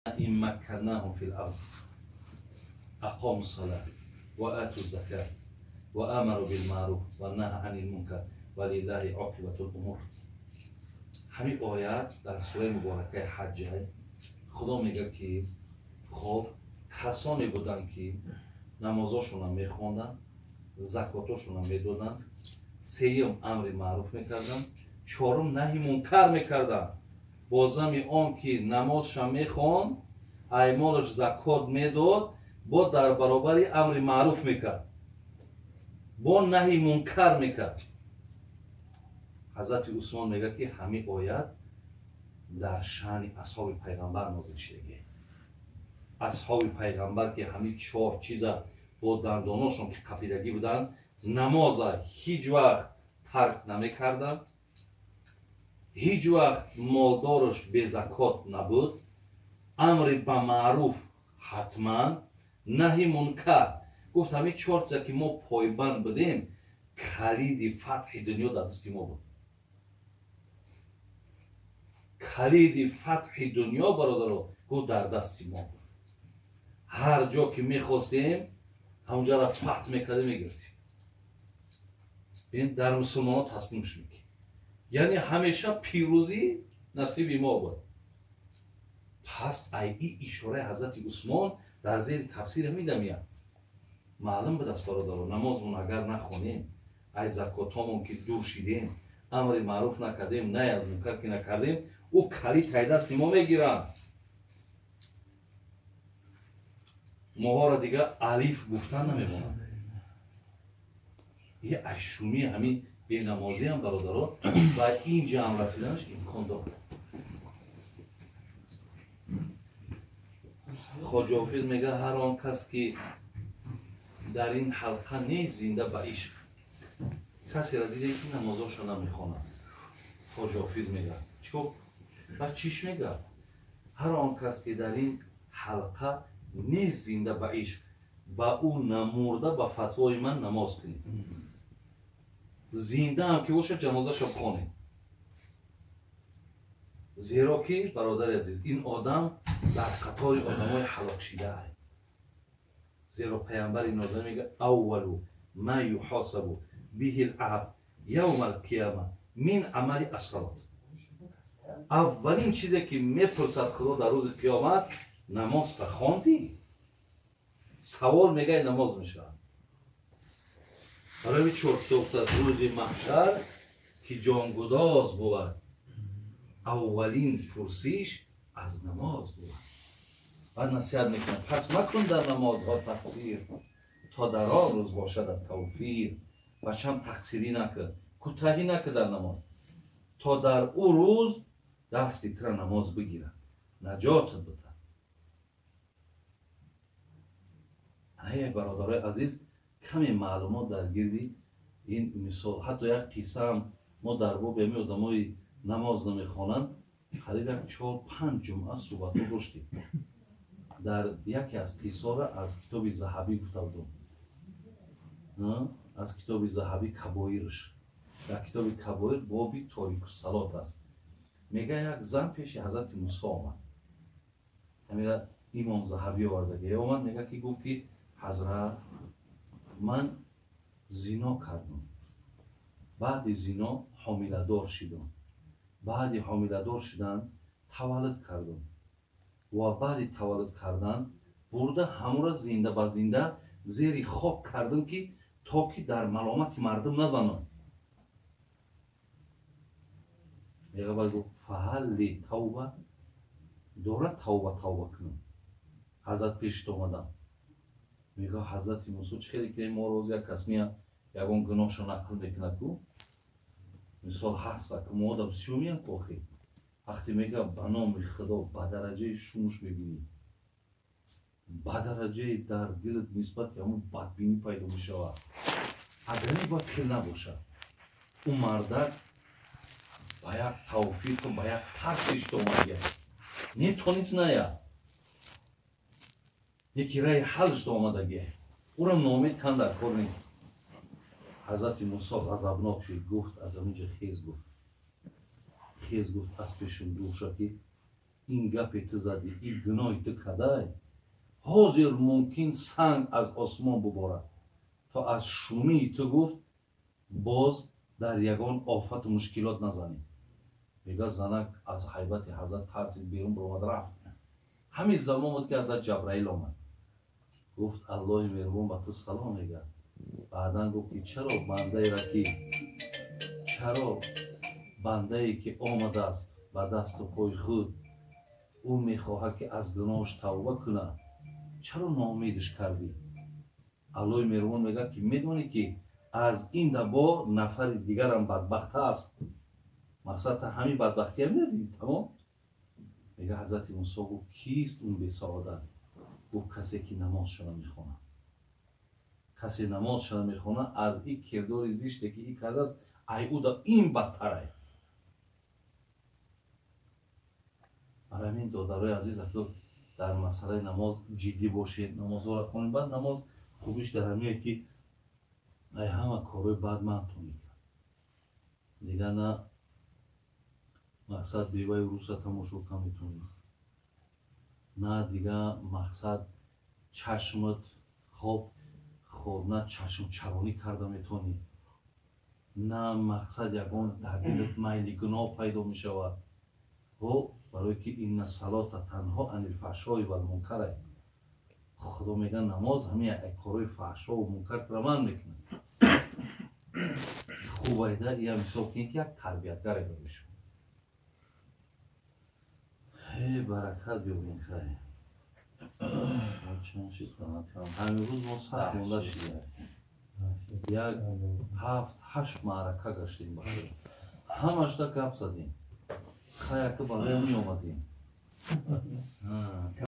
إن مكناهم في الأرض أقاموا الصلاة وآتوا الزكاة وآمروا بالمعروف ونهوا عن المنكر ولله عاقبة الأمور. Ҳамин оят дар сураи муборакаи Ҳаҷ. Худо мегӯяд, ки хоб касоне буданд, ки намозошонро мехонданд, закотошонро медоданд, сеюм амри маъруф мекарданд, чорум наҳи мункар мекарданд. Бо зами он ки намозша мехонд, ай молаш закот медод, бо дар баробари амри маъруф мекард, бо наҳи мункар мекард. Ҳазрати Усмон мегӯяд, ки ҳамин оят дар шаъни асҳоби пайғамбар нозил шидагӣ. Асҳоби пайғамбар, ки ҳамин чор чиза бо дандоношон ки қапидагӣ буданд, намоза ҳеҷ вақт тарк намекарданд, ҳеҷ вақт молдораш безакот набуд, амри ба маъруф ҳатман, наҳи мункар. Гуфт, ҳамин чор чиза ки мо пойбанд будем, калиди фатҳи дунё дар дасти мо буд. Калиди фатҳи дунё, бародаро, гуфт, дар дасти мо буд. Ҳар ҷо ки мехостем, ҳамонҷоро фатҳ мекардем, мегирифтем. Бин, дар мусулмонҳо таслим шудем, яъне ҳамеша пирӯзӣ насиби мо буд. Пас ай ишораи ҳазрати Усмон дар зери тафсир ҳамидамия маълум буд аст. Бародаро, намозмон агар нахонем, ай закотомон ки дур шидем, амри маъруф накардем, най аз мункар ки накардем, ӯ калид тай дасти мо мегиранд, моҳоро дига алиф гуфтан намемонад. Е айшумии ҳамин бенамозиам, бародаро, ба ин ҷамъ расиданаш имкон дорад. Хоҷа Ҳофиз мега: ҳар он кас ки дар ин ҳалқа нест зинда ба ишқ. Касеро дидем, ки намозошо намехонад. Хоҷа Ҳофиз мега, чико ба чиш мега: ҳар он кас ки дар ин ҳалқа нест зинда ба ишқ, ба ӯ намурда ба фатвои ман намоз кунед, зиндаам ки бошад, ҷанозаашо бихонед. Зеро ки, бародари азиз, ин одам дар қатори одамои ҳалокшидаа. Зеро паямбари нозанин мега: аввалу ма юҳосабу биҳи лабд явма алқияма мин амали ассалот. Аввалин чизе ки мепурсад Худо дар рӯзи қиёмат: намозта хондӣ? Савол мегай намоз мешавад. Барои чортофтааст, рӯзи маҳшар ки ҷонгудоз бувад, аввалин пурсиш аз намоз бувад. Баъд насиҳат мекунад: пас макун дар намозҳо тақсир, то дар он рӯз бошадат тавфир. Бачам, тақсирӣ накун, кӯтаҳӣ накун дар намоз, то дар ӯ рӯз дасти тура намоз бигирад, наҷотат бутад. Ае, бародарои азиз, каме маълумот дар гирди ин мисол. Ҳатто як қиссаам мо дар боби ҳамин одамои намоз намехонанд қариб як чор панҷ ҷумъа суҳбатҳо доштем. Дар яке аз қиссора аз китоби Заҳабӣ гуфта будум, аз китоби Заҳабӣ, Кабоирш. Дар китоби Кабоир боби торикуссалот аст. Мега, як зан пеши ҳазрати Мусо омад. Ҳамира имом Заҳабӣ овардаги. Омад, мега ки гуфт, ки ҳазрат, ман зино кардам, баъди зино ҳомиладор шидам, баъди ҳомиладор шудан таваллуд кардам ва баъди таваллуд кардан бурда ҳамура зинда ба зинда зери хок кардам, ки то ки дар маломати мардум назанам. Мега, баъд гуфт: фаҳал ли тавба? Дорад тавба, тавба кунам? Ҳазрат, пешит омадам. Мега, ҳазрати Мусо чӣ хеле ки мо роз як кас меяд, ягон гуноҳшо нақл мекунад ку, мисол ҳаста ку, мо одам сиёмиян ку. Охи вақте мега ба номи Худо, ба дараҷаи шумуш мебинӣ, ба дараҷаи дар дилат нисбати ҳамон бадбинӣ пайдо мешавад. Агарне бояд хел набошад. Ӯ мардак ба як тавфиқу ба як тарс пешит омадия, нетонист ная, яки раи ҳалш омадагия, ӯро ноумед кан дар кор нест. Ҳазрати Мусо ғазабнок шуд, гуфт: аз ҳаминҷа хез. Гуфт: хез. Гуфт: аз пешум дур ша, ки Ин гапе ту задӣ, ин гуноҳи ту кадай, ҳозир мумкин санг аз осмон буборад, то аз шумии ту, гуфт, боз дар ягон офату мушкилот назанӣ. Мега, занак аз ҳайбати ҳазрат тарсид, берун баромад, рафт. Ҳамин замон буд, ки ҳазрат Ҷабраил омад, гуфт: «Аллоҳи меҳрубон ба ту салом мегӯяд». Баъдан гуфт, ки чаро бандае, ки омадааст ба дасту пои худ, ӯ мехоҳад, ки аз гуноҳаш тавба кунад, чаро ноумедаш кардӣ? Аллоҳи меҳрубон мегӯяд, ки медонӣ, ки аз ин дабо нафари дигарам бадбахт аст. Мақсад, ҳамин бадбахтиам надидӣ, тамом. Мега, ҳазрати Мусо гуфт: «Кист он бесаодат?» Гуфт: «Касе, ки намозшона мехонад. Касе намозшона мехонад, аз ин кирдори зиште, ки ин кардааст, ай ӯ да ин бадтарай». Барои ҳамин, додарои азиз, ако дар масъалаи намоз ҷиддӣ бошед, намозҳоро хонед. Баъд намоз хубиш дар ҳамие, ки ай ҳама корҳои бад манътон мекард. Дигар на мақсад беваи руса тамошо кам метавонӣ, на дигар мақсад чашмат хоб, на чашмчаронӣ карда метавонӣ, на мақсад ягон дар дилат майли гуноҳ пайдо мешавад. Ҳо, барое ки инна салота танҳо анил фаҳшои валмункар. Худо мега, намоз ҳамин корҳои фаҳшову мункар тура манъ мекунад. Хубайда ия мисол кунед, ки як тарбиятгаре барои шумо. Баракат биёбин. Хай, ҳамин рӯз мо сахт монда шидем, як ҳафт ҳашт маърака гаштем, ба ҳамашда гап задем. Хаяка бароя меомадем.